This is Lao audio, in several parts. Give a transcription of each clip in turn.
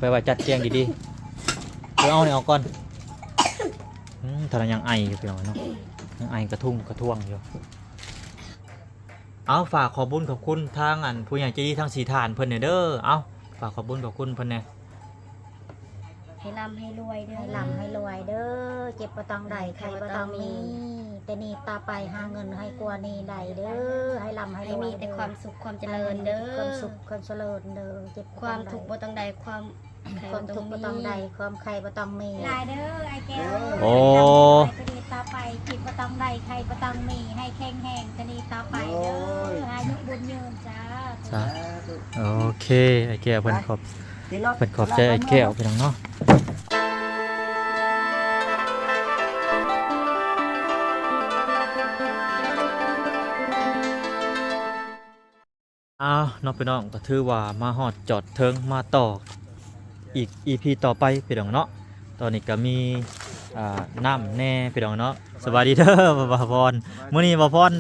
ໄປວ່າຈັດແຈງດີໆ ເອີ ເອົານີ້ອອກກ່ອນ. ອືມ ທ່ານຍັງໄອຢູ່ ພີ່ນ້ອງເນາະ ຍັງໄອກະທຸ່ງກະທ້ວງຢູ່. ເອົາ ຝາກຂອບບຸນຂອບຄຸນທາງ ອັນ ຜູ້ໃຫຍ່ໃຈດີທັງສີ່ທ່ານເພິ່ນແດ່ເດີ. ເອົາ ຝາກຂອບບຸນຂອບຄຸນເພິ່ນແດ່. ໃຫ້ລ່ຳໃຫ້ລວຍເດີ ໃຫ້ລ່ຳໃຫ້ລວຍເດີ ເຈັບບໍ່ຕ້ອງໄດ້ ໄຂ້ບໍ່ຕ້ອງມີ ແຕ່ນີ້ຕໍ່ໄປຫາເງິນໃຫ້ກວ່ານີ້ໄດ້ເດີ ໃຫ້ລ່ຳໃຫ້ລວຍເດີ ໃຫ້ມີແຕ່ຄວາມສຸກຄວາມຈະເລີນເດີ ຄວາມສຸກຄວາມຈະເລີນເດີ ເຈັບຄວາມທຸກບໍ່ຕ້ອງໄດ້ ຄວາມ ຄວາມທຸກບໍ່ຕ້ອງໄດ້ ຄວາມໄຂ້ບໍ່ຕ້ອງມີ ຫຼາຍເດີອ້າຍແກ້ວ. ໂອ້ ຕະນີຕໍ່ໄປ ເຈັບບໍ່ຕ້ອງໄດ້ ໄຂ້ບໍ່ຕ້ອງມີ ໃຫ້ແຂງແຮງຕະນີຕໍ່ໄປເດີ ອາຍຸບຸນຍືນ ສາທຸ ສາທຸ. ໂອເຄ ອ້າຍແກ້ວເພິ່ນຂອບ ເພິ່ນຂອບໃຈອ້າຍແກ້ວ ພີ່ນ້ອງເນາະ. ອ້າວ ເນາະ ພີ່ນ້ອງ ກໍຖືວ່າມາຮອດຈອດເຖິງ ມາຕໍ່ອີກ ອີພີ ຕໍ່ໄປ ພີ່ນ້ອງເນາະ. ຕອນນີ້ກໍມີ ອ່າ ນ້ຳແດ່ ພີ່ນ້ອງເນາະ. ສະບາຍດີເດີບ່າວພອນ ມື້ນີ້ບ່າວພອນ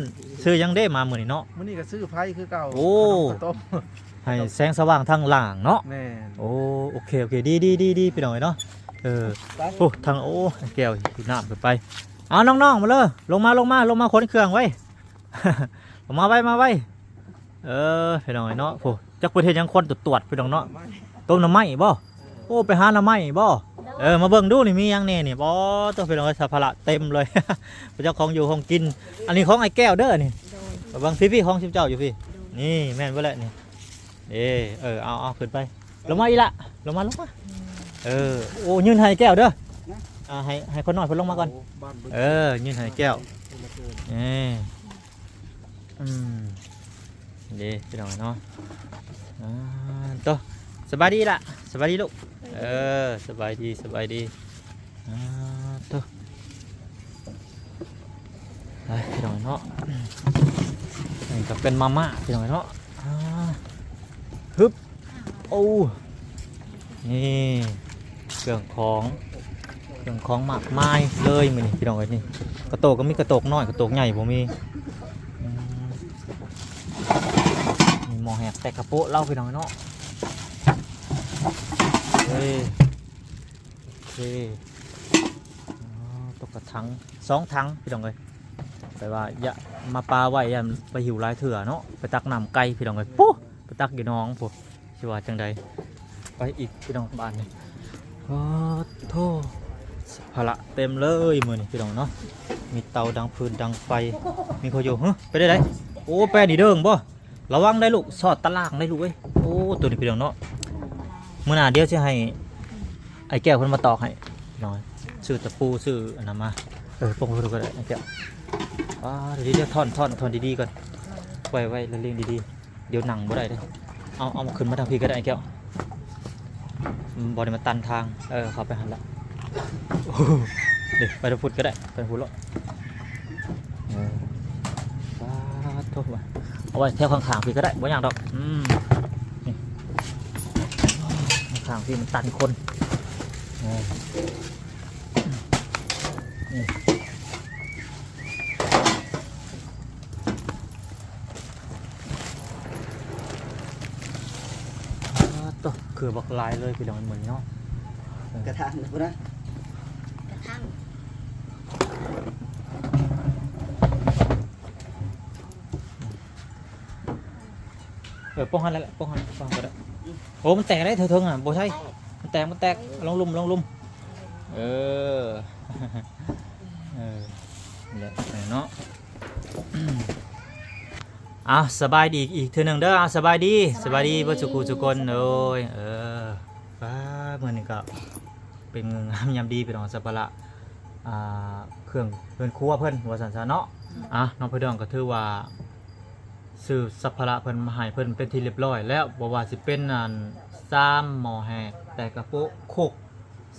ຊື້ຫຍັງເດ້ມາມື້ນີ້ເນາະ? ມື້ນີ້ກໍຊື້ໄຟຄືເກົ່າ. ໂອ້ ຂະໜົມ ເຂົ້າຕົ້ມ ໃຫ້ແສງສະຫວ່າງທາງລ່າງເນາະ. ແມ່ນ. ໂອ້ ໂອເຄ ໂອເຄ ດີໆໆໆ ພີ່ນ້ອງເອີຍເນາະ. ເອີ ໄປ ໂອ້ ທາງ ໂອ້ ແກ້ວ ນ້ຳໄປ ເອົາ ນ້ອງໆ ມາເລີຍ ລົງມາ ລົງມາ ລົງມາຂົນເຄື່ອງໄວ້ ມາໄວ ມາໄວ. ເອີ ພີ່ນ້ອງເອີຍເນາະ ໂອ້ ຈັກເພິ່ນເຮັດຫຍັງ ຄວັນຕວດໆ ພີ່ນ້ອງເນາະ. ຕົ້ມໜໍ່ໄມ້ບໍ່? ໂອ້ ໄປຫາໜໍ່ໄມ້ບໍ່? ເອີ ມາເບິ່ງດູນີ້ມີຫຍັງແດ່ນີ້. ບໍ່ ໂຕ ພີ່ນ້ອງເອີຍ ສຳພາລະເຕັມເລີຍ ເຈົ້າຂອງຢູ່ຂອງກິນ. ອັນນີ້ຂອງອ້າຍແກ້ວເດີນີ້. ເບິ່ງພີ້ໆ ຂອງຊຸມເຈົ້າຢູ່ພີ້. ນີ້ແມ່ນເບິດແຫຼະນີ້. ເອີ ເອີ ເອົາ ເອົາ ຂຶ້ນໄປ ລົງມາອີກລະ ລົງມາ ລົງມາ. ເອີ ໂອ້ ຍື່ນໃຫ້ແກ້ວເດີ. ອ່າ ໃຫ້ ໃຫ້ຄົນນ້ອຍເພິ່ນລົງມາກ່ອນ. ເອີ ຍື່ນໃຫ້ແກ້ວ. ເອີ ອືມ ເດ້ ພີ່ນ້ອງເນາະ. ອ່າ ໂຕ ສະບາຍດີລະ ສະບາຍດີລູກ. ເອີ ສະບາຍດີ ສະບາຍດີ. ອ່າ ໂຕ ໄປ ພີ່ນ້ອງເນາະ. ອັນນີ້ກໍເປັນມາມ່າ ພີ່ນ້ອງເນາະ. ອ່າ ຮຶບ ໂອ້ ນີ້ເຄື່ອງຂອງ ເຄື່ອງຂອງມາກມາຍເລີຍມື້ນີ້ ພີ່ນ້ອງເອີຍ. ນີ້ກະໂຕກກໍມີ ກະໂຕກນ້ອຍ ກະໂຕກໃຫຍ່ບໍ່ມີ. ອືມ ມີໝໍ້ແຮກແຕ່ກະໂປະລາວ ພີ່ນ້ອງເນາະ. ເອີ ໂອເຄ ອໍ ຕົກກະຖັງ ສອງຖັງ ພີ່ນ້ອງເອີຍ. ແຕ່ວ່າຢ່າມາປາໄວ້ ຢ້ານໄປຫິ້ວຫຼາຍເທື່ອເນາະ ໄປຕັກນ້ຳໄກ ພີ່ນ້ອງເອີຍ. ປູ້ ໄປຕັກຢູ່ໜອງພຸ້ນ ຊິວ່າຈັ່ງໃດ. ໄປອີກ ພີ່ນ້ອງ ບາດນີ້. ໂອ້ໂທ້ ພາລະເຕັມເລີຍມື້ນີ້ ພີ່ນ້ອງເນາະ. ມີເຕົາດັງຟືນດັງໄຟ ມີເຂົາຢູ່. ຫຶ ໄປໄດ້ໃດ? ໂອ້ ແປນີ້ເດີງບໍ່? ລະວັງໄດ້ລູກ ຊອດຕາລ່າງໄດ້ລູກເອີຍ. ໂອ້ ໂຕນີ້ພີ່ນ້ອງເນາະ ມື້ໜ້າດຽວຊິໃຫ້ອ້າຍແກ້ວເພິ່ນມາຕອກໃຫ້ນ້ອຍ. ຊື້ຕະປູ ຊື້ອັນນັ້ນມາ. ເອີ ປົກໄວ້ພຸ້ນກໍໄດ້ອ້າຍແກ້ວ. ອ່າ ດຽວ ດຽວ ທ່ອນ ທ່ອນ ທ່ອນດີໆກ່ອນ ໄວ້ ໄວ້ລະລຽງດີໆ ດຽວນັ່ງບໍ່ໄດ້ເດ້. ເອົາ ເອົາຂຶ້ນມາທາງພີ້ກໍໄດ້ອ້າຍແກ້ວ. ອືມ ບໍ່ໄດ້ມາຕັນທາງ. ເອີ ເຂົ້າໄປຫັ້ນລະ. ໂອ້ ເດ້ ໄປທາງພຸ້ນກໍໄດ້ ໄປທາງພຸ້ນໂລດ. ເອີ ສາທຸ ເອົາໄວ້ແຖວຂ້າງໆພີ້ກໍໄດ້ ບໍ່ຍາກດອກ. ອືມ ນີ້ ຂ້າງໆພີ້ມັນຕັນຄົນ. ເອີ ນີ້ ໂຕ ຄືບັກຫຼາຍເລີຍພີ່ນ້ອງ ມື້ນີ້ເນາະ. ກະຖາງພຸ້ນນະ ກະຖາງ. ເອີ ປົກຫັ້ນແຫຼະ ປົກຫັ້ນ ປົກຫັ້ນກໍໄດ້. ໂອ້ ມັນແຕກໄດ໋ ເທິງໆ ອະ ບໍ່ໃຊ່ ມັນແຕກ ມັນແຕກ. ລອງລຸ່ມ ລອງລຸ່ມ. ເອີ ເອີ ນີ້ແຫຼະເນາະ. ອ້າວ ສະບາຍດີອີກເທື່ອໜຶ່ງເດີ. ອ້າວ ສະບາຍດີ ສະບາຍດີ ສະບາຍດີເບິດສູ່ຄູ່ສູ່ຄົນ. ໂດຍ ເອີ ປ້າ ມື້ນີ້ກໍເປັນງາມຍາມດີພີ່ນ້ອງ ສຳພາລະ ອ່າ ເຄື່ອງເຮືອນຄົວເພິ່ນວ່າຊັ້ນຊະເນາະ. ອ່າ ນ້ອງພະດອງກໍຖືວ່າຊື້ສຳພາລະເພິ່ນມາໃຫ້ເພິ່ນເປັນທີ່ລຽບຮ້ອຍແລ້ວ ບໍ່ວ່າຊິເປັນ ອັນ ຊາມ, ໝໍ້ແຮກ, ແຕ່ກະໂປະ, ຄົກ,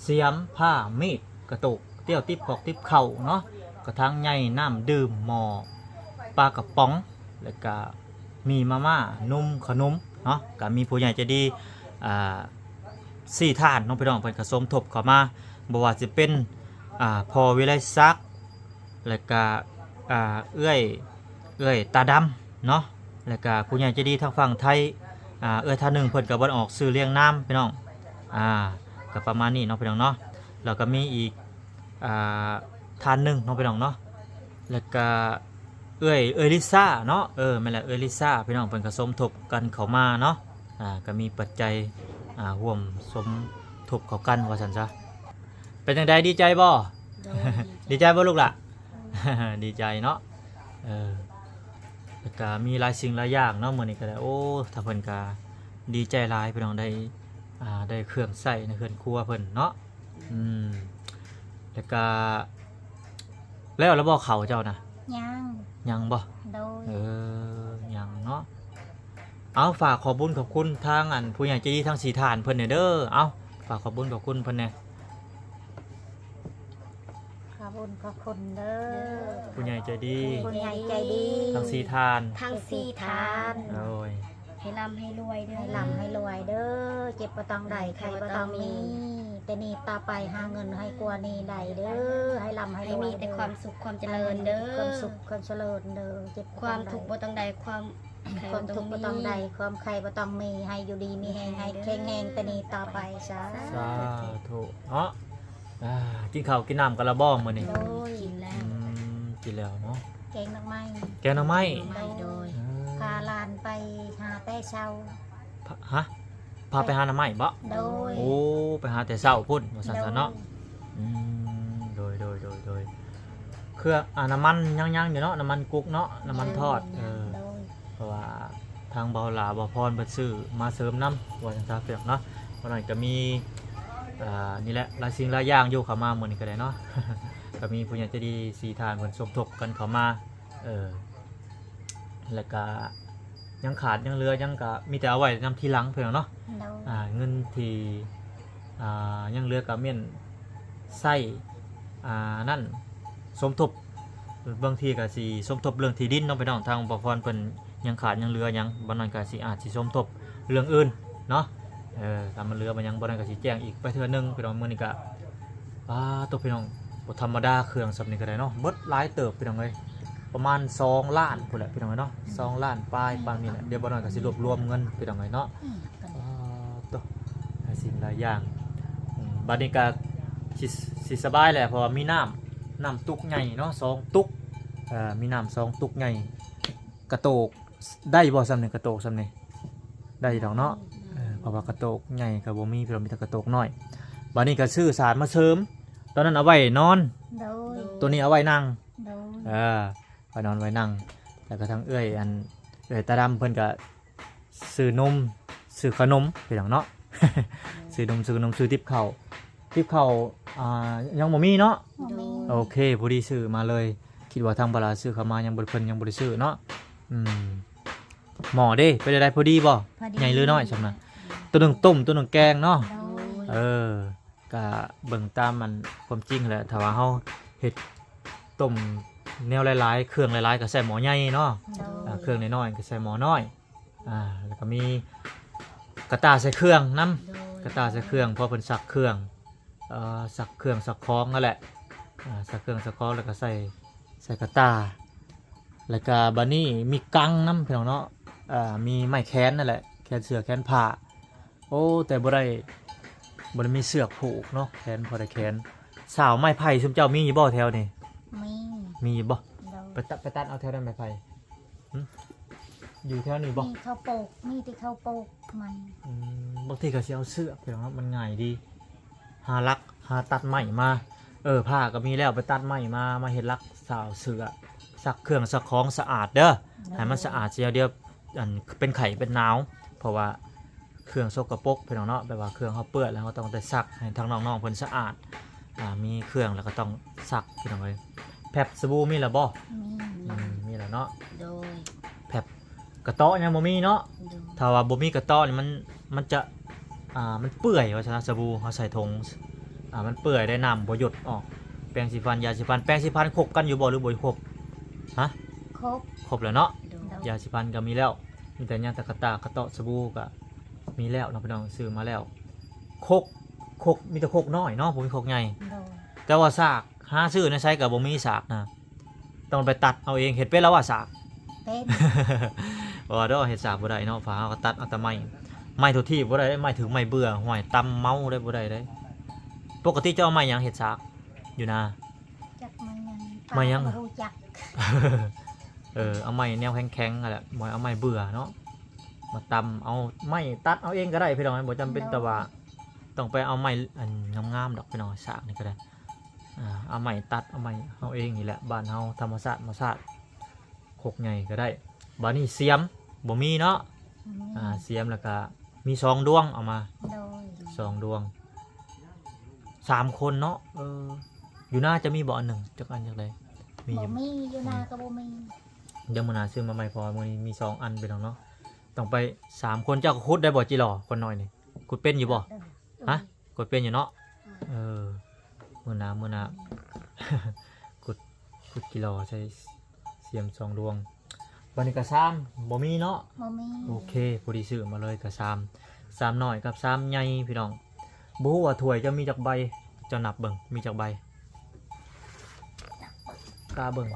ສຽມ, ພ້າ, ມີດ, ກະໂຕກ, ຕ້ຽວຕິບຄອກຕິບເຂົ້າເນາະ, ກະຖັງໃຫຍ່, ນ້ຳດື່ມ, ໝໍ້, ປາກະປ໋ອງ ແລ້ວກະມີມາມ່າ, ນົມ, ຂະໜົມເນາະ. ກະມີຜູ້ໃຫຍ່ໃຈດີ ອ່າ ສີ່ທ່ານເນາະພີ່ນ້ອງ ເພິ່ນກະສົມທົບເຂົ້າມາ ບໍ່ວ່າຊິເປັນ ອ່າ ພໍ່ວິໄລສັກ ແລ້ວກະ ອ່າ ເອື້ອຍ ເອື້ອຍຕາດຳເນາະ ແລ້ວກະຜູ້ໃຫຍ່ໃຈດີທາງຝັ່ງໄທ ອ່າ ເອື້ອຍທ່ານໜຶ່ງ ເພິ່ນກະບໍ່ໄດ້ອອກຊື່ລຽງນາມພີ່ນ້ອງ. ອ່າ ກໍປະມານນີ້ເນາະພີ່ນ້ອງເນາະ. ແລ້ວກໍມີອີກ ອ່າ ທ່ານໜຶ່ງເນາະພີ່ນ້ອງເນາະ ແລ້ວກໍເອື້ອຍ ເອື້ອຍລິຊາເນາະ. ເອີ ແມ່ນແຫຼະ ເອື້ອຍລິຊາ ພີ່ນ້ອງ ເພິ່ນກໍສົມທົບກັນເຂົ້າມາເນາະ. ອ່າ ກໍມີປັດໄຈ ອ່າ ຮ່ວມສົມທົບເຂົ້າກັນວ່າຊັ້ນຊະ. ເປັນຈັ່ງໃດ ດີໃຈບໍ່? ໂດຍ ດີໃຈບໍ່ລູກຫຼ້າ? ໂດຍ ດີໃຈເນາະ. ເອີ ແລ້ວກະມີຫຼາຍສິ່ງຫຼາຍຢ່າງເນາະ ມື້ນີ້ກໍໄດ້ ໂອ້ ທາງເພິ່ນກະດີໃຈຫຼາຍພີ່ນ້ອງ ໄດ້ ອ່າ ໄດ້ເຄື່ອງໃຊ້ໃນເຮືອນຄົວເພິ່ນເນາະ. ອືມ ແລ້ວກະ ແລ້ວລະບໍ່ເຂົ້າເຈົ້ານະ? ຍັງ ຍັງບໍ່? ໂດຍ ເອີ ຍັງເນາະ. ເອົາ ຝາກຂອບບຸນຂອບຄຸນທາງ ອັນ ຜູ້ໃຫຍ່ໃຈດີທັງສີ່ທ່ານເພິ່ນແດ່ເດີ. ເອົາ ຝາກຂອບບຸນຂອບຄຸນເພິ່ນແດ່. ຂອບບຸນຂອບຄຸນເດີ ຜູ້ໃຫຍ່ໃຈດີ ຜູ້ໃຫຍ່ໃຈດີ ທັງສີ່ທ່ານ ທັງສີ່ທ່ານ ໂດຍ ໃຫ້ລ່ຳໃຫ້ລວຍເດີ ໃຫ້ລ່ຳໃຫ້ລວຍເດີ ເຈັບບໍ່ຕ້ອງໄດ້ ໄຂ້ບໍ່ຕ້ອງມີ ແຕ່ນີ້ຕໍ່ໄປຫາເງິນໃຫ້ກວ່ານີ້ໄດ້ເດີ ໃຫ້ລ່ຳໃຫ້ລວຍ ໃຫ້ມີແຕ່ຄວາມສຸກຄວາມຈະເລີນເດີ ຄວາມສຸກຄວາມຈະເລີນເດີ ເຈັບຄວາມທຸກບໍ່ຕ້ອງໄດ້ ຄວາມ ຄວາມທຸກບໍ່ຕ້ອງໄດ້ ຄວາມໄຂ້ບໍ່ຕ້ອງມີ ໃຫ້ຢູ່ດີມີແຮງ ໃຫ້ແຂງແຮງແຕ່ນີ້ຕໍ່ໄປ ສາ ສາທຸເນາະ. ອ່າ ກິນເຂົ້າກິນນ້ຳກັນລະບໍ່ມື້ນີ້? ໂດຍ ກິນແລ້ວ ອືມ ກິນແລ້ວເນາະ. ແກງໜໍ່ໄມ້ ແກງໜໍ່ໄມ້ ໂດຍ ອືມ ພາຫຼານໄປຫາແຕ່ເຊົ້າ ພາ ຮະ ພາໄປຫາໜໍ່ໄມ້ບໍ? ໂດຍ ໂອ້ ໄປຫາແຕ່ເຊົ້າພຸ້ນວ່າຊັ້ນຊະເນາະ. ໂດຍ ອືມ ໂດຍ ໂດຍ ໂດຍ ໂດຍ ເຄື່ອງ ອ່າ ນ້ຳມັນຍັງໆຢູ່ເນາະ ນ້ຳມັນກຸກເນາະ ນ້ຳມັນທອດ ແມ່ນ ເອີ ໂດຍ ເພາະວ່າທາງເບົາຫຼ້າເບົາພອນເພິ່ນຊື້ມາເສີມນຳ ວ່າຊັ້ນຊະເນາະ. ເພາະນັ້ນກໍມີ ອ່າ ນີ້ແຫຼະ ຫຼາຍສິ່ງຫຼາຍຢ່າງຢູ່ເຂົ້າມາມື້ນີ້ກໍໄດ້ເນາະ ກໍມີຜູ້ໃຫຍ່ໃຈດີສີ່ທ່ານເພິ່ນສົມທົບກັນເຂົ້າມາ ເອີ ແລ້ວກະຍັງຂາດຍັງເຫຼືອ ຍັງກະມີແຕ່ເອົາໄວ້ນຳທີຫຼັງເພິ່ນເນາະ. ໂດຍ ອ່າ ເງິນທີ່ ອ່າ ຍັງເຫຼືອກະແມ່ນໃຊ້ ອ່າ ນັ້ນ ສົມທົບ ບາງທີກະຊິສົມທົບເລື່ອງທີ່ດິນເນາະພີ່ນ້ອງ ທາງບໍ່ພອນເພິ່ນຍັງຂາດຍັງເຫຼືອຫຍັງ ບ່ອນນັ້ນກະຊິອາດຊິສົມທົບເລື່ອງອື່ນເນາະ. ເອີ ຖ້າມັນເຫຼືອມັນຫຍັງ ບ່ອນນັ້ນກະຊິແຈ້ງອີກໄປເທື່ອໜຶ່ງພີ່ນ້ອງ. ມື້ນີ້ກະ ປາໂຕ ພີ່ນ້ອງ ບໍ່ທຳມະດາ ເຄື່ອງສ່ຳນີ້ກໍໄດ້ເນາະ ເບິດຫຼາຍເຕີບພີ່ນ້ອງເອີຍ ປະມານສອງລ້ານພຸ້ນແຫຼະພີ່ນ້ອງເອີຍເນາະ ສອງລ້ານປາຍປານນີ້ແຫຼະ. ດຽວບ່າວນ້ອຍກໍຊິລວບລວມເງິນພີ່ນ້ອງເອີຍເນາະ. ອືມ ປາໂຕ ຫຼາຍສິ່ງຫຼາຍຢ່າງ. ອືມ ບັດນີ້ກໍຊິ ຊິສະບາຍແຫຼະ ເພາະວ່າມີນ້ຳ ນ້ຳຕຸກໃຫຍ່ເນາະ ສອງຕຸກ ເອີ ມີນ້ຳສອງຕຸກໃຫຍ່ ກະໂຕກໄດ້ບໍ່ສ່ຳນີ້ ກະໂຕກສ່ຳນີ້? ໄດ້ດອກເນາະ ເອີ ເພາະວ່າກະໂຕກໃຫຍ່ກໍບໍ່ມີ ມີແຕ່ກະໂຕກນ້ອຍ. ບາດນີ້ກໍຊື້ສານມາເສີມ ຕອນນັ້ນເອົາໄວ້ນອນ ໂດຍ ໂຕນີ້ເອົາໄວ້ນັ່ງ ໂດຍ ເອີ ໄວ້ນອນໄວ້ນັ່ງ. ແລ້ວກໍທາງເອື້ອຍ ອັນ ເອື້ອຍຕາດຳເພິ່ນກໍຊື້ນົມ ຊື້ຂະໜົມພີ່ນ້ອງເນາະ ຊື້ນົມ ຊື້ຂະໜົມ ຊື້ຕິບເຂົ້າ ຕິບເຂົ້າ ອ່າ ຍັງບໍ່ມີເນາະ ບໍ່ມີ ໂອເຄ ພໍດີຊື້ມາເລີຍ. ຄິດວ່າທາງບາລາຊື້ເຂົ້າມາ ຍັງບໍ່ ເພິ່ນຍັງບໍ່ໄດ້ຊື້ເນາະ. ອືມ ໝໍ້ເດ້ ເປັນໃດ ພໍດີບໍ່? ພໍດີ ໃຫຍ່ຫຼືນ້ອຍສ່ຳນະ? ໂຕໜຶ່ງຕົ້ມ ໂຕໜຶ່ງແກງເນາະ ໂດຍ ເອີ ກະເບິ່ງຕາມອັນຄວາມຈິງແຫຼະ ຖ້າວ່າເຮົາເຮັດຕົ້ມແນວຫຼາຍໆ ເຄື່ອງຫຼາຍໆ ກໍໃສ່ໝໍ້ໃຫຍ່ເນາະ ໂດຍ ອ່າ ເຄື່ອງນ້ອຍໆ ກໍໃສ່ໝໍ້ນ້ອຍ. ອ່າ ແລ້ວກໍມີກະຕ່າໃສ່ເຄື່ອງນຳ ໂດຍ ກະຕ່າໃສ່ເຄື່ອງ ເພາະເພິ່ນຊັກເຄື່ອງ ເອີ ຊັກເຄື່ອງຊັກຂອງນັ້ນແຫຼະ ອ່າ ຊັກເຄື່ອງຊັກຂອງ ແລ້ວກໍໃສ່ ໃສ່ກະຕ່າ. ແລ້ວກໍບາດນີ້ມີກັງນຳພີ່ນ້ອງເນາະ ອ່າ ມີໄມ້ແຂນນັ້ນແຫຼະ ແຂນເສື້ອແຂນຜ້າ. ໂອ້ ແຕ່ບໍ່ໄດ້ ບໍ່ໄດ້ມີເຊືອກຜູກເນາະ ແຂນພໍໄດ້ແຂນ. ສາວໄມ້ໄຜ່ຊຸມເຈົ້າມີຢູ່ບໍ່ແຖວນີ້? ມີ ມີຢູ່ບໍ່? ໂດຍ ໄປຕັດ ໄປຕັດເອົາແຖວໃດໄມ້ໄຜ່? ຫຶ ຢູ່ແຖວນີ້ບໍ່? ມີເຂົາປູກ ມີທີ່ເຂົາປູກມັນ. ອືມ ບາງທີກໍຊິເອົາເຊືອກ ພີ່ນ້ອງເນາະ ມັນງ່າຍດີ ຫາຫຼັກ ຫາຕັດໄມ້ມາ. ເອີ ຜ້າກໍມີແລ້ວ ໄປຕັດໄມ້ມາ ມາເຮັດຫຼັກສາວເຊືອກ ຊັກເຄື່ອງຊັກຂອງສະອາດເດີ ໂດຍ ໃຫ້ມັນສະອາດ ຊິດຽວ ອັນ ເປັນໄຂ້ເປັນໜາວ ເພາະວ່າ ເຄື່ອງສົກກະປົກ ພີ່ນ້ອງເນາະ ແບບວ່າເຄື່ອງເຮົາເປື້ອນ ແລ້ວເຮົາຕ້ອງໄດ້ຊັກໃຫ້ທາງນ້ອງໆເພິ່ນສະອາດ. ອ່າ ມີເຄື່ອງແລ້ວກໍຕ້ອງຊັກ ພີ່ນ້ອງເອີຍ. ແພັບສະບູມີແລ້ວບໍ່? ມີ ອືມ ມີແລ້ວເນາະ ໂດຍ. ແພັບກະເຕາະຍັງບໍ່ມີເນາະ ໂດຍ. ຖ້າວ່າບໍ່ມີກະເຕາະນີ້ ມັນ ມັນຈະ ອ່າ ມັນເປື່ອຍວ່າຊັ້ນ ສະບູເຮົາໃສ່ຖົງ ອ່າ ມັນເປື່ອຍໄດ້ ນ້ຳບໍ່ຢົດອອກ. ແປງສີຟັນ ຢາສີຟັນ ແປງສີຟັນຄົບກັນຢູ່ບໍ່ ຫຼືບໍ່ຄົບ? ຮະ ຄົບ ຄົບແລ້ວເນາະ ໂດຍ. ຢາສີຟັນກໍມີແລ້ວ ມີແຕ່ຍັງແຕ່ກະຕ່າ ກະເຕາະ ສະບູກໍ ມີແລ້ວເນາະ ພີ່ນ້ອງ ຊື້ມາແລ້ວ. ຄົກ ຄົກ ມີແຕ່ຄົກນ້ອຍເນາະ ບໍ່ມີຄົກໃຫຍ່ ໂດຍ. ແຕ່ວ່າສາກ ຫາຊື້ໃນໃສກໍບໍ່ມີສາກນະ ຕ້ອງໄປຕັດເອົາເອງ. ເຮັດເປັນແລ້ວວ່າສາກ? ເປັນ ບໍ່ວ່າດອກ ເຮັດສາກບໍ່ໄດ້ເນາະ ພາເຮົາກໍຕັດເອົາແຕ່ໄມ້. ໄມ້ທົ່ວທີບບໍ່ໄດ້ເດ້ ໄມ້ຖືກໄມ້ເບື່ອ ຫ້ວຍ ຕຳເມົາໄດ້ ບໍ່ໄດ້ເດ້. ປົກກະຕິເຈົ້າເອົາໄມ້ຫຍັງເຮັດສາກຢູ່ນາ? ຈັກໄມ້ຫຍັງ ໄມ້ຫຍັງ? ປາບໍ່ຮູ້ຈັກ. ເອີ ເອົາໄມ້ແນວແຂງໆຫັ້ນແຫຼະ ບໍ່ໃຫ້ເອົາໄມ້ເບື່ອເນາະ ມາຕຳເອົາ. ໄມ້ຕັດເອົາເອງກໍໄດ້ພີ່ນ້ອງ ບໍ່ຈຳເປັນແຕ່ວ່າ ໂດຍ ຕ້ອງໄປເອົາໄມ້ອັນງາມໆດອກພີ່ນ້ອງ ສາກນີ້ກໍໄດ້. ອ່າ ເອົາໄມ້ຕັດ ເອົາໄມ້ເຮົາເອງນີ້ແຫຼະ ບ້ານເຮົາ ທຳມະຊາດ ທຳມະຊາດ ຄົກໃຫຍ່ກໍໄດ້. ບາດນີ້ສຽມບໍ່ມີເນາະ. ອືມ ອ່າ ສຽມ ແລ້ວກະມີສອງດວງເອົາມາ. ໂດຍ ສອງດວງ ສາມຄົນເນາະ. ເອີ ຢູ່ນາຈະມີບໍ່ອັນໜຶ່ງ ຈັກອັນ ຈັກໃດ? ມີ ບໍ່ມີ ຢູ່ນາກໍບໍ່ມີ. ດຽວມື້ໜ້າຊື້ມາໃໝ່ ເພາະວ່າມື້ນີ້ມີສອງອັນພີ່ນ້ອງເນາະ. ຕ້ອງໄປສາມຄົນ. ເຈົ້າກໍຂຸດໄດ້ບໍ່ ຈີຫຼໍ່ ຄົນນ້ອຍນີ້? ຂຸດເປັນຢູ່ບໍ່? ຮະ? ຂຸດເປັນຢູ່ເນາະ. ເອີ ມື້ໜ້າ ມື້ໜ້າ ຂຸດ ຂຸດຈີຫຼໍ່ໃສ່ສຽມສອງດວງ. ບາດນີ້ກະຊາມບໍ່ມີເນາະ. ບໍ່ມີ. ໂອເຄ ພໍດີຊື້ມາເລີຍກະຊາມ ຊາມນ້ອຍກັບຊາມໃຫຍ່ພີ່ນ້ອງ. ບໍ່ຮູ້ວ່າຖ້ວຍເຈົ້າມີຈັກໃບ ເຈົ້ານັບເບິ່ງ ມີຈັກໃບ? ກາເບິ່ງ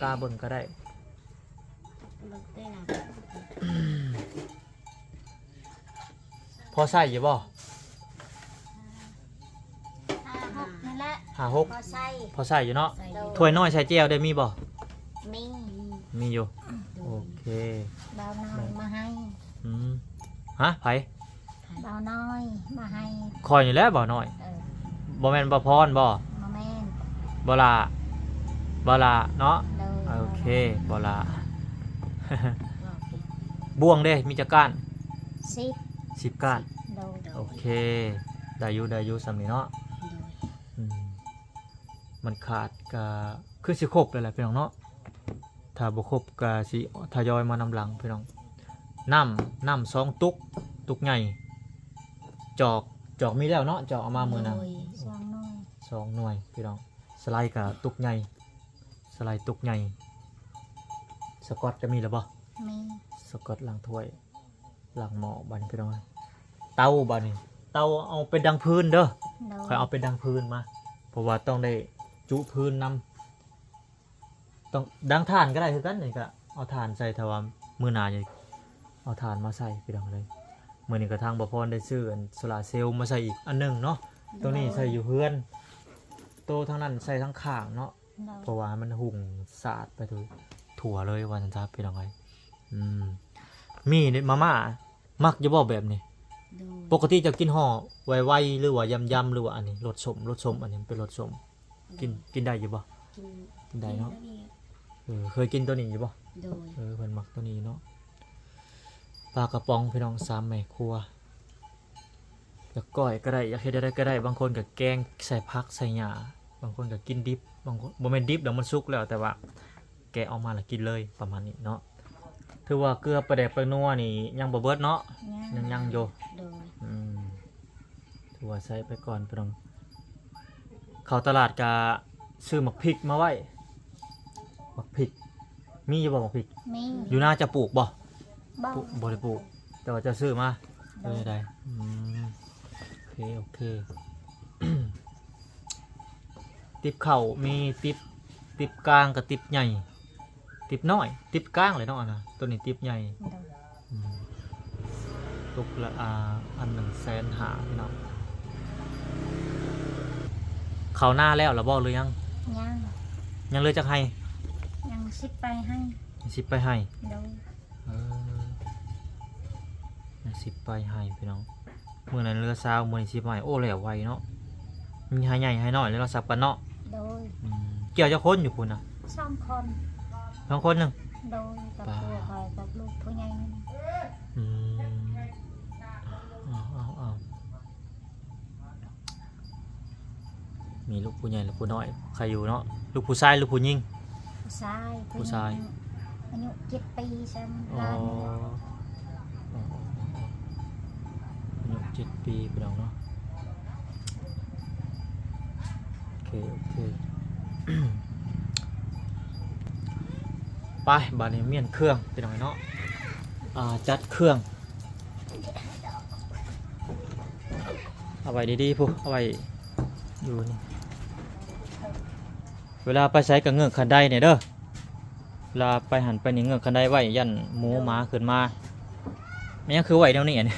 ກາເບິ່ງກໍໄດ້. ເບິ່ງແຕ່ລະ ພໍໃຊ້ຢູ່ບໍ່? ຫ້າຫົກນີ້ແຫຼະ. ຫ້າຫົກ ພໍໃຊ້ ພໍໃຊ້ຢູ່ເນາະ. ໃຊ້ຢູ່. ຖ້ວຍນ້ອຍໃສ່ແຈ່ວໄດ້ມີບໍ່? ມີ ມີຢູ່. ໂດຍ ໂອເຄ ບ່າວນ້ອຍມາໃຫ້. ອືມ ຮະ ໃຜ? ບ່າວນ້ອຍມາໃຫ້. ຂ້ອຍນີ້ແຫຼະບ່າວນ້ອຍ. ເອີ ບໍ່ແມ່ນບ່າວພອນບໍ່? ບໍ່ແມ່ນ. ບ່າວຫຼ້າ ບ່າວຫຼ້າເນາະ. ໂດຍ ໂອເຄ ບ່າວຫຼ້າ. ບ່າວ ບ່າວ ບ່ວງເດ້ ມີຈັກກ້ານ? ສິບ ສິບກ້ານ. ໂດຍ ໂອເຄ ໄດ້ຢູ່ ໄດ້ຢູ່ສ່ຳນີ້ເນາະ. ໂດຍ ອືມ ມັນຂາດກະຄືຊິຄົບແລ້ວແຫຼະພີ່ນ້ອງເນາະ. ຖ້າບໍ່ຄົບກະຊິທະຍອຍມານຳຫຼັງພີ່ນ້ອງ. ນ້ຳ ນ້ຳສອງຕຸກ ຕຸກໃຫຍ່. ຈອກ ຈອກມີແລ້ວເນາະ ຈອກເອົາມາມື້ນັ້ນ. ໂດຍ ສອງໜ່ວຍ ສອງໜ່ວຍພີ່ນ້ອງ. ສະໄລກະຕຸກໃຫຍ່ ສະໄລຕຸກໃຫຍ່. ສະກອດກະມີແລ້ວບໍ່? ມີ. ສະກອດລ້າງຖ້ວຍ ລ້າງໝໍ້. ບາດນີ້ພີ່ນ້ອງ ເຕົາ ບາດນີ້ ເຕົາເອົາໄປດັງຟືນເດີ. ໂດຍ ຂ້ອຍເອົາໄປດັງຟືນມາ ເພາະວ່າຕ້ອງໄດ້ຈຸຟືນນຳ. ຕ້ອງດັງຖ່ານກໍໄດ້ຄືກັນ ນີ້ກໍເອົາຖ່ານໃສ່ ຖ້າວ່າມື້ໜ້າຈະເອົາຖ່ານມາໃສ່ພີ່ນ້ອງເອີຍ. ມື້ນີ້ກໍທາງບ່າວພອນໄດ້ຊື້ອັນໂຊລາເຊວມາໃສ່ອີກອັນໜຶ່ງເນາະ. ໂຕນີ້ໃສ່ຢູ່ເຮືອນ ໂຕທາງນັ້ນໃສ່ທາງຂ້າງເນາະ. ໂດຍ ເພາະວ່າໃຫ້ມັນຮຸ່ງສາດໄປທົ່ວ ທົ່ວເລີຍວ່າຊັ້ນຊະພີ່ນ້ອງເອີຍ. ອືມ ມີມາມ່າ ມັກຢູ່ບໍ່ແບບນີ້? ໂດຍ ປົກກະຕິເຈົ້າກິນຫໍ່ໄວໆ ຫຼືວ່າຢຳໆ ຫຼືວ່າອັນນີ້ ລົດສົ້ມ ລົດສົ້ມ ອັນນີ້ມັນເປັນລົດສົ້ມ. ໂດຍ ກິນ ກິນໄດ້ຢູ່ບໍ່? ກິນ ກິນໄດ້ເນາະ. ກິນໄດ້. ເອີ ເຄີຍກິນໂຕນີ້ຢູ່ບໍ່? ໂດຍ ເອີ ເພິ່ນມັກໂຕນີ້ເນາະ. ປາກະປ໋ອງພີ່ນ້ອງ ສາມແມ່ຄົວ ຢາກກ້ອຍກໍໄດ້ ຢາກເຮັດແນວໃດກໍໄດ້. ບາງຄົນກໍແກງໃສ່ຜັກໃສ່ຫຍ້າ ບາງຄົນກໍກິນດິບ ບາງຄົນ ບໍ່ແມ່ນດິບດອກ ມັນສຸກແລ້ວ ແຕ່ວ່າແກະອອກມາແລ້ວກິນເລີຍ ປະມານນີ້ເນາະ. ຖືວ່າເກືອ ປາແດກ ແປ້ງນົວນີ້ຍັງບໍ່ເບິດເນາະ? ຍັງ ຍັງ ຍັງຢູ່. ໂດຍ ອືມ ຖືວ່າໃຊ້ໄປກ່ອນພີ່ນ້ອງ. ເຂົ້າຕະຫຼາດກະຊື້ໝາກພິກມາໄວ້. ໝາກພິກ ມີຢູ່ບໍ່ໝາກພິກ? ມີ. ຢູ່ນາເຈົ້າປູກບໍ່? ບໍ່ ປູກ ບໍ່ໄດ້ປູກ ແຕ່ວ່າເຈົ້າຊື້ມາ. ໂດຍ ເປັນຈັ່ງໃດ? ອືມ ໂອເຄ ໂອເຄ. ຕິບເຂົ້າມີຕິບ ຕິບກາງກັບຕິບໃຫຍ່. ຕິບນ້ອຍ ຕິບກາງເລີຍເນາະ ອັນນະ ໂຕນີ້ຕິບໃຫຍ່. ໂດຍ ອືມ ຕົກລະ ອ່າ ອັນໜຶ່ງແສນຫ້າພີ່ນ້ອງ. ເຂົ້ານາແລ້ວລະບໍ່ ຫຼືຍັງ? ຍັງ. ຍັງເຫຼືອຈັກໄຮ່? ຍັງສິບປາຍໄຮ່. ສິບປາຍໄຮ່. ໂດຍ ເອີ ຍັງສິບປາຍໄຮ່ພີ່ນ້ອງ. ມື້ນັ້ນເຫຼືອຊາວ ມື້ນີ້ສິບໄຮ່. ໂອ້ ແລ້ວໄວເນາະ. ມີໄຮ່ໃຫຍ່ໄຮ່ນ້ອຍ ແລ້ວເນາະ ສັບກັນເນາະ. ໂດຍ ອືມ ກ່ຽວຈັກຄົນຢູ່ພຸ້ນນະ? ສອງຄົນ. ສອງຄົນໜຶ່ງ? ໂດຍ ກັບ ປາ ຜົວຂ້ອຍກັບລູກຜູ້ໃຫຍ່. ອືມ ເອົາ ເອົາ ເອົາ ມີລູກຜູ້ໃຫຍ່ແລະຜູ້ນ້ອຍ ໃຄຢູ່ເນາະ. ລູກຜູ້ຊາຍ ລູກຜູ້ຍິງ? ຜູ້ຊາຍ. ຜູ້ຊາຍ ຜູ້ຍິງອາຍຸເຈັດປີ ສ່ຳຫຼານນີ້ແຫຼະ. ອໍ ອໍ ອໍ ອາຍຸເຈັດປີພີ່ນ້ອງເນາະ. ໂອເຄ ໂອເຄ ໄປ ບາດນີ້ມ້ຽນເຄື່ອງພີ່ນ້ອງເນາະ. ອ່າ ຈັດເຄື່ອງ ເອົາໄວ້ດີໆ ພຸ້ນ ເອົາໄວ້ຢູ່ນີ້. ເວລາໄປໃສກໍເງືອກຄັນໄດແດ່ເດີ. ເວລາໄປຫັ້ນໄປນີ້ເງືອກຄັນໄດໄວ້ ຢ້ານໝູໝາຂຶ້ນມາ. ມັນຍັງຄືໄວ້ແນວນີ້ ອັນນີ້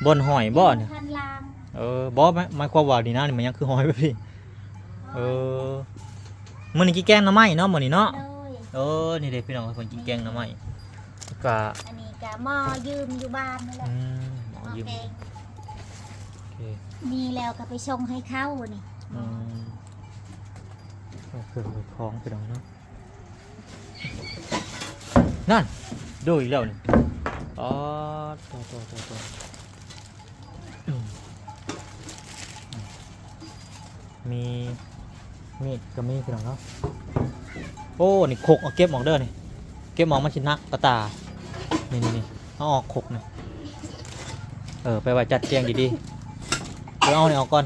ບ່ອນຫ້ອຍບໍ່ນີ້? ຄັນລາງ ເອີ ບໍ່ ໝາຍ ໝາຍຄວາມວ່ານີ້ນະ ນີ້ມັນຍັງຄືຫ້ອຍແບບນີ້. ເອີ ມື້ນີ້ກິນແກງໜໍ່ໄມ້ເນາະ ມື້ນີ້ເນາະ. ໂດຍ ເອີ ນີ້ເດ້ພີ່ນ້ອງ ເພິ່ນກິນແກງໜໍ່ໄມ້ ກະ ອັນນີ້ກະໝໍ້ຢືມຢູ່ບ້ານນີ້ແຫຼະ. ອືມ ໝໍ້ຢືມ ໂອເຄ ນີ້ແລ້ວກະໄປສົ່ງໃຫ້ເຂົານີ້. ອືມ ເອົາເຄື່ອງໄປຂອງພີ່ນ້ອງເນາະ. ນັ້ນ ໂດຍ ອີກແລ້ວນີ້. ອໍ ໂຕ ໂຕ ໂຕ ໂຕ ອືມ ມີ ມີດກໍມີພີ່ນ້ອງເນາະ. ໂອ້ ນີ້ຄົກ ເອົາເກັບອອກເດີນີ້ ເກັບອອກ ມັນຊິໜັກກະຕາ. ນີ້ໆໆ ເອົາອອກຄົກນີ້ ເອີ ໄປໄວ້ຈັດແຈງດີໆ. ເອີ ເອົານີ້ອອກກ່ອນ.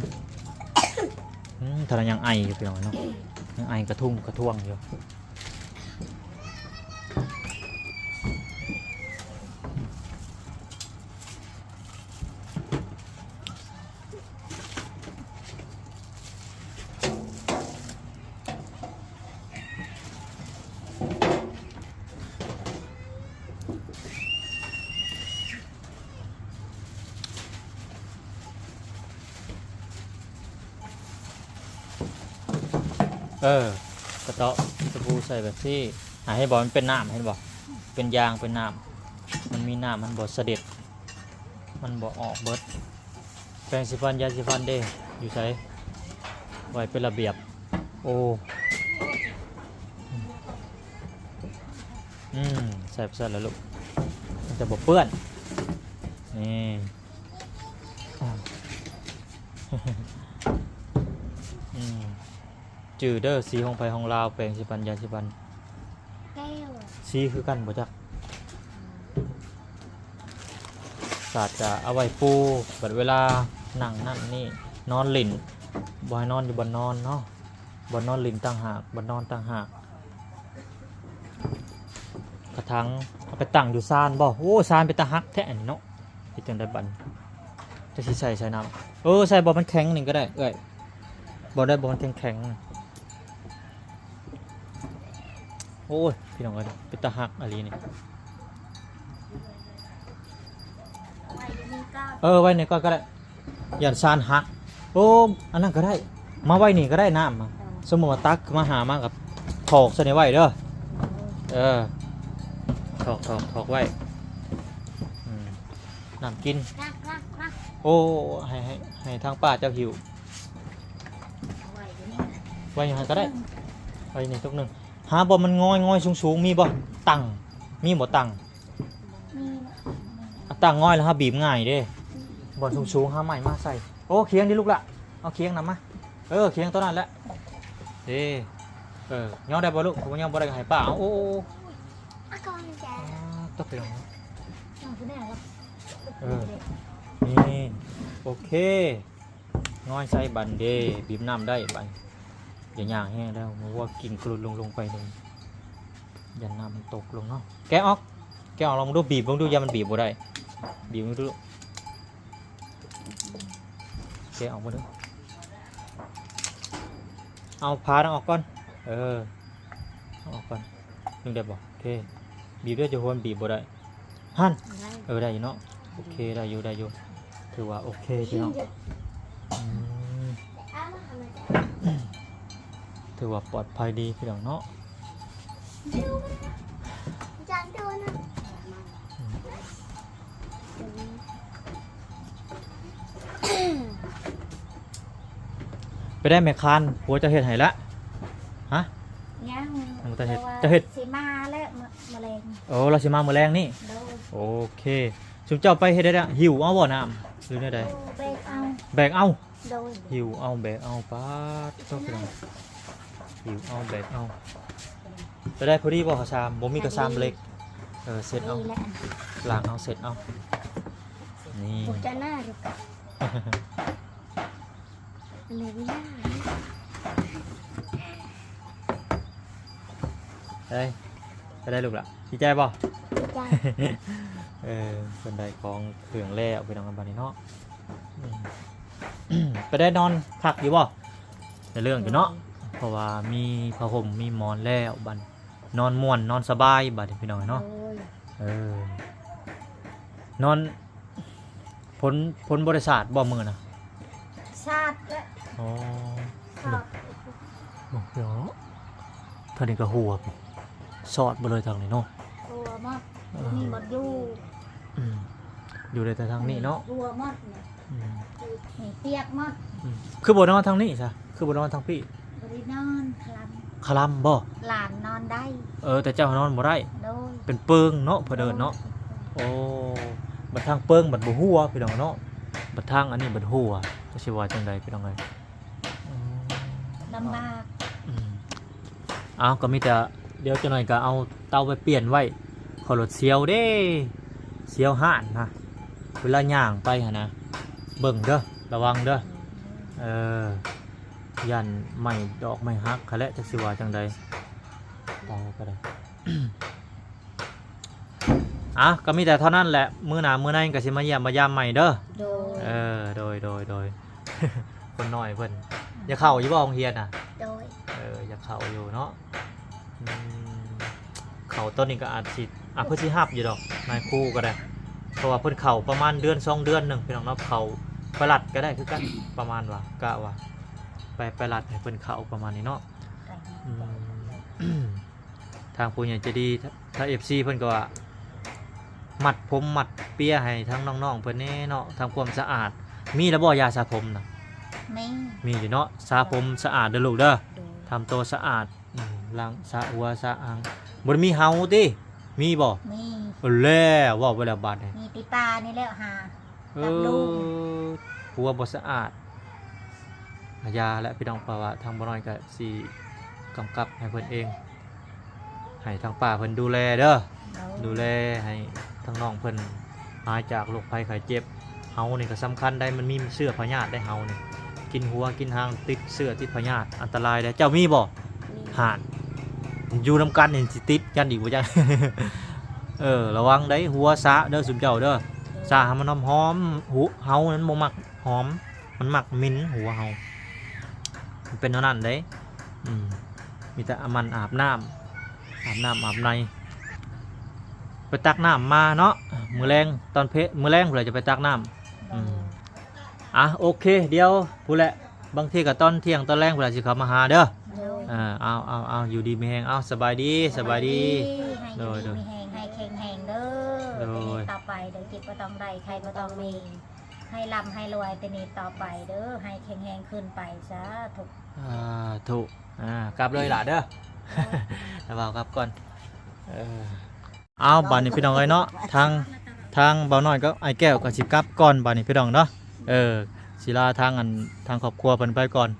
ອືມ ຖ້າລະຍັງໄອຢູ່ພີ່ນ້ອງເນາະ ຍັງໄອກະທຸ່ງກະທ້ວງຢູ່. ເອີ ກະເຕາະສະບູໃສ່ແບບນີ້ ອາ ເຫັນບໍ່ ມັນເປັນນ້ຳ ເຫັນບໍ່ ເປັນຢາງ ເປັນນ້ຳ ມັນມີນ້ຳ ມັນບໍ່ສະເດັດ ມັນບໍ່ອອກເບິດ. ແປງສີຟັນ ຢາສີຟັນເດ້ ຢູ່ໃສ? ໄວ້ເປັນລະບຽບ. ໂອ້ ອືມ ໃສ່ໄປຊັ້ນລະລູກ ມັນຈະບໍ່ເປື້ອນ. ນີ້ ອືມ ຈື່ເດີ ສີຂອງໃຜຂອງລາວ ແປງສີຟັນ ຢາສີຟັນ ແກ້ວ ສີຄືກັນບໍ່ຈັກ. ສາດກະເອົາໄວ້ປູ ບັດເວລານັ່ງນັ້ນນີ້ ນອນຫຼິ້ນ ບໍ່ໃຫ້ນອນຢູ່ບ່ອນນອນເນາະ ບ່ອນນອນຫຼິ້ນຕ່າງຫາກ ບ່ອນນອນຕ່າງຫາກ. ກະຖັງເອົາໄປຕັ້ງຢູ່ຊານບໍ່? ໂອ້ ຊານເປັນຕາຮັກແທ້ອັນນີ້ເນາະ. ເຮັດຈັ່ງໃດບັດນີ້ ຈະຊິໃສ່ໃສ່ນ້ຳ? ເອີ ໃສ່ບ່ອນມັນແຂງນີ້ກໍໄດ້ເອື້ອຍ ບ່ອນໃດບ່ອນມັນແຂງໆ. ໂອ້ຍ ພີ່ນ້ອງເອີຍ ເປັນຕາຮັກອີ່ຫຼີນີ້. ເອີ ໄວ້ນີ້ກ່ອນກໍໄດ້ ຢ້ານຊານຫັກ. ໂອ້ ອັນນັ້ນກໍໄດ້ ມາໄວ້ນີ້ກໍໄດ້ນ້ຳ. ເອີ ສົມມຸດວ່າຕັກມາຫາມາກໍຖອກໃສ່ນີ້ໄວ້ເດີ. ເອີ ຖອກ ຖອກ ຖອກໄວ້ ອືມ ນ້ຳກິນ. ໂອ້ ໃຫ້ ໃຫ້ ໃຫ້ທາງປ້າເຈົ້າຫິ້ວ. ໄວ້ຢູ່ຫັ້ນກໍໄດ້ ໄວ້ນີ້ຕົກໜຶ່ງ. ຫາບ່ອນມັນງອຍໆ ສູງໆ ມີບໍ່? ຕັ່ງ ມີບໍ່ຕັ່ງ? ມີ. ອ່ະ ຕັ່ງງອຍແລ້ວເຮົາບີບງ່າຍເດ້. ບ່ອນສູງໆ ຫາໄມ້ມາໃສ່. ໂອ້ ຄຽງເດ້ລູກຫຼ້າ ເອົາຄຽງນຳມາ. ເອີ ຄຽງຕົວນັ້ນແຫຼະເດ້. ເອີ ຍໍໄດ້ບໍ່ລູກ? ບໍ່ຍໍບໍ່ໄດ້ກໍໃຫ້ປ້າເອົາ. ໂອ້ ຕະເປັນ ເອີ ນີ້ ໂອເຄ. ງອຍໃສ່ບັດເດ້ ບີບນ້ຳໄດ້ບັດ. ຢ່າຍ່າງແຮງເດີ ມັວກິນກະລຸດລົງ ລົງໄປເລີຍ ຢ້ານນ້ຳມັນຕົກລົງເນາະ. ແກະອອກ ແກະອອກລອງເບິ່ງດູ ບີບເບິ່ງດູ ຢ້ານມັນບີບບໍ່ໄດ້ ບີບເບິ່ງດູ. ແກະອອກເບິ່ງດູ ເອົາຜ້ານັ້ນອອກກ່ອນ ເອີ ເອົາອອກກ່ອນ. ດຶງໄດ້ບໍ່? ໂອເຄ ບີບເດີ ຈະຮວນບີບບໍ່ໄດ້. ຫັ້ນ ໄດ້ ເອີ ໄດ້ຢູ່ເນາະ. ໂອເຄ ໄດ້ຢູ່ ໄດ້ຢູ່ ຖືວ່າໂອເຄພີ່ນ້ອງ. ອືມ ຖືວ່າປອດໄພດີພີ່ນ້ອງເນາະ. ໄປໄດ້ແມ່ຄານ ຜົວເຈົ້າເຮັດໃຫ້ລະ? ຮະ? ຍັງ ຍັງບໍ່ທັນເຮັດ. ເຈົ້າເຮັດ ຊິມາແລ້ວ ມື້ແລງ. ໂອ້ ລາວຊິມາມື້ແລງນີ້. ໂດຍ ໂອເຄ. ຊຸມເຈົ້າໄປເຮັດໄດ້ລະ ຫິ້ວເອົາບໍ່ນ້ຳ ຫຼືແນວໃດ? ໂດຍ ແບກເອົາ ແບກເອົາ. ໂດຍ ຫິ້ວເອົາ ແບກເອົາ. ປາດໂທ້ ຫິ້ວເອົາ ແບກເອົາ. ໄປໄດ້ພໍດີບໍ່ ກະຊາມ? ບໍ່ມີກະຊາມເຫຼັກ. ເອີ ເຊັດເອົາ ນີ້ແຫຼະ ລ້າງເອົາ ເຊັດເອົາ. ນີ້ ໂຄຈະໜ້າ ເລີຍເວລາ ເອີຍ ໄປໄດ້ລູກຫຼ້າ ດີໃຈບໍ່? ດີໃຈ. ເອີ ເພິ່ນໄດ້ຂອງເຄື່ອງແລ້ວພີ່ນ້ອງ ບັດນີ້ເນາະ. ອືມ ໄປໄດ້ນອນຄັກຢູ່ບໍ່? ໄດ້ເລື່ອງຢູ່ເນາະ ເພາະວ່າມີຜ້າຫົ່ມມີໝອນແລ້ວ ບັດນອນມ່ວນນອນສະບາຍ ບັດນີ້ພີ່ນ້ອງເນາະ. ໂອ້ຍ ເອີ ນອນ ຝົນ ຝົນບໍ່ໄດ້ສາດບໍ່ມື້ນະ? ສາດແຫຼະ. ອໍ ສາດ. ໂອ້ ເນາະ ທາງນີ້ກໍຮົ່ວ ສອດບໍ່ເລີຍທາງນີ້ເນາະ. ຮົ່ວໝົດ. ເອີ ບໍ່ມີບ່ອນຢູ່. ອືມ ຢູ່ໄດ້ແຕ່ທາງນີ້ເນາະ. ຮົ່ວໝົດນີ້. ອືມ ນີ້ປຽກໝົດ. ອືມ ຄືບໍ່ນອນທາງນີ້ຊະ? ຄືບໍ່ນອນທາງພີ້? ບໍ່ໄດ້ນອນ ຄະລຳ. ຄະລຳບໍ່? ຫຼານນອນໄດ້. ເອີ ແຕ່ເຈົ້ານອນບໍ່ໄດ້. ໂດຍ. ເປັນເປິງເນາະ ເພິ່ນເອີ້ນເນາະ. ໂດຍ. ໂອ້ ບັດທາງເປິງບັດບໍ່ຮົ່ວ ພີ່ນ້ອງເນາະ, ບັດທາງອັນນີ້ບັດຮົ່ວ. ຈະຊິວ່າຈັ່ງໃດ ພີ່ນ້ອງເອີຍ? ອືມ ລຳບາກ. ອືມ ເອົາ ກໍມີແຕ່ ດຽວຈັກໜ້ອຍກໍເອົາເຕົາໄປປ່ຽນໄວ້. ຂ້ອຍລົດສຽວເດ້ ສຽວຮ້ານນະ ເວລາຍ່າງໄປຫັ້ນນະ. ເບິ່ງເດີ ລະວັງເດີ. ເອີ ຢ້ານໄມ້ດອກໄມ້ຫັກຫັ້ນແຫຼະ ຈັກຊິວ່າຈັ່ງໃດ. ເອົາກໍໄດ້. ອ່ະ ກໍມີແຕ່ເທົ່ານັ້ນແຫຼະ, ມື້ໜ້າມື້ໃນກໍຊິມາຢ້ຽມມາຢາມໃໝ່ເດີ. ໂດຍ. ເອີ ໂດຍ ໂດຍ ໂດຍ. ຄົນນ້ອຍເພິ່ນ ອືມ ຢາກເຂົ້າຢູ່ບໍ່ໂຮງຮຽນນະ? ໂດຍ. ເອີ ຢາກເຂົ້າຢູ່ເນາະ. ອືມ ເຂົ້າຕອນນີ້ກໍອາດຊິ ອ່ະ ເພິ່ນຊິຮັບຢູ່ດອກ ນາຍຄູກໍໄດ້, ເພາະວ່າເພິ່ນເຂົ້າປະມານເດືອນສອງເດືອນໜຶ່ງ ພີ່ນ້ອງເນາະ. ເຂົ້າໄປລັດກໍໄດ້ຄືກັນ ປະມານວ່າ ກະວ່າໄປ ໄປລັດໃຫ້ເພິ່ນເຂົ້າປະມານນີ້ເນາະ. ອືມ ທາງຜູ້ໃຫຍ່ໃຈດີ ທາງເອັຟຊີເພິ່ນກໍວ່າ ມັດຜົມມັດເປຍໃຫ້ທາງນ້ອງໆເພິ່ນແດ່ເນາະ. ທຳຄວາມສະອາດ ມີແລ້ວບໍ່ ຢາສະຜົມນະ? ມີ ມີຢູ່ເນາະ. ສະຜົມສະອາດເດີລູກເດີ. ໂດຍ. ທຳໂຕສະອາດ ອືມ ລ້າງສະຫົວສະຫາງ. ບໍ່ໄດ້ມີເຫົາຕິ? ມີບໍ່? ມີ. ເອົາແລ້ວ ເວົ້າໄປແລ້ວບາດນີ້ ມີແຕ່ປ່ານີ້ແຫຼະຫາ. ເອີ ຫົວບໍ່ສະອາດ ກະຢ່າແຫຼະພີ່ນ້ອງ, ເພາະວ່າທາງບໍ່ນ້ອຍກະຊິກຳກັບໃຫ້ເພິ່ນເອງ, ໃຫ້ທາງປ້າເພິ່ນດູແລເດີ. ໂດຍ. ດູແລໃຫ້ທາງນ້ອງເພິ່ນຫາຍຈາກໂລກໄພໄຂ້ເຈັບ. ເຫົານີ້ກະສຳຄັນໄດ໋, ມັນມີເຊື້ອພະຍາດໄດ໋ ເຫົານີ້ ກິນຫົວກິນຫາງ ຕິດເຊື້ອຕິດພະຍາດ ອັນຕະລາຍເດ້. ເຈົ້າມີບໍ່? ມີ. ຫານ ຢູ່ນຳກັນນີ້ຊິຕິດກັນອີກບໍ່ຈັກ. ເອີ ລະວັງໄດ໋ ຫົວສະເດີຊຸມເຈົ້າເດີ. ສະໃຫ້ມັນຫອມໆ ຫ- ເຫົານັ້ນບໍ່ມັກຫອມ ມັນມັກໝິ່ນຫົວເຫົາ. ມັນເປັນແນວນັ້ນເດ້. ອືມ ມີແຕ່ອາບນ້ຳ ອາບນ້ຳອາບໃນ ໄປຕັກນ້ຳມາເນາະ. ມື້ແລງຕອນເພ- ມື້ແລງພຸ້ນແຫຼະຈະໄປຕັກນ້ຳ. ອືມ ອ່ະ ໂອເຄ ດຽວພຸ້ນແຫຼະ ບາງທີກໍຕອນທ່ຽງຕອນແລງພຸ້ນແຫຼະຊິເຂົ້າມາຫາເດີ. ໂດຍ. ເອີ ເອົາ ເອົາ ເອົາ ຢູ່ດີມີແຮງ. ເອົາ ສະບາຍດີ ສະບາຍດີ. ໃຫ້ຢູ່ດີມີແຮງ ໃຫ້ແຂງແຮງເດີ. ໂດຍ. ແຕ່ນີ້ຕໍ່ໄປເດີ ເຈັບບໍ່ຕ້ອງໄດ້ ໄຂ້ບໍ່ຕ້ອງມີ ໃຫ້ລ່ຳໃຫ້ລວຍແຕ່ນີ້ຕໍ່ໄປເດີ ໃຫ້ແຂງແຮງຂຶ້ນໄປ. ສາທຸ ສາທຸ. ອ່າ ກັບເລີຍຫຼ້າເດີ. ລະເວົ້າກັບກ່ອນ. ເອີ ເອົາ ບາດນີ້ພີ່ນ້ອງເອີຍເນາະ ທາງ ທາງບ່າວນ້ອຍກັບອ້າຍແກ້ວກໍຊິກັບກ່ອນບາດນີ້ພີ່ນ້ອງເນາະ. ເອີ ຊິລາທາງອັນ ທາງຄອບຄົວເພິ່ນໄປກ່ອນ.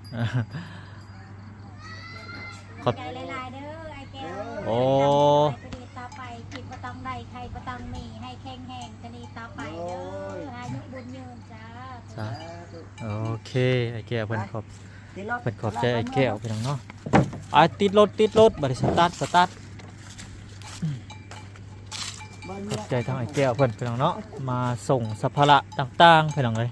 ຂອບ ຂອບໃຈຫຼາຍໆເດີອ້າຍແກ້ວ. ໂອ້ ໃຫ້ດີຕໍ່ໄປ ເຈັບບໍ່ຕ້ອງໄດ້ ໄຂ້ບໍ່ຕ້ອງມີ ໃຫ້ແຂງແຮງແຕ່ນີ້ຕໍ່ໄປເດີ. ໂອ້ຍ ອາຍຸບຸນຍືນ. ສາທຸ ສາທຸ. ໂອເຄ ອ້າຍແກ້ວເພິ່ນຂອບ ເພິ່ນຂອບໃຈອ້າຍແກ້ວພີ່ນ້ອງເນາະ. ໄປ ຕິດລົດ ຕິດລົດ ບາດນີ້ສະຕາດ ສະຕາດ. ຂອບໃຈທາງອ້າຍແກ້ວເພິ່ນພີ່ນ້ອງເນາະ ມາສົ່ງສຳພາລະຕ່າງໆ ພີ່ນ້ອງເອີຍ.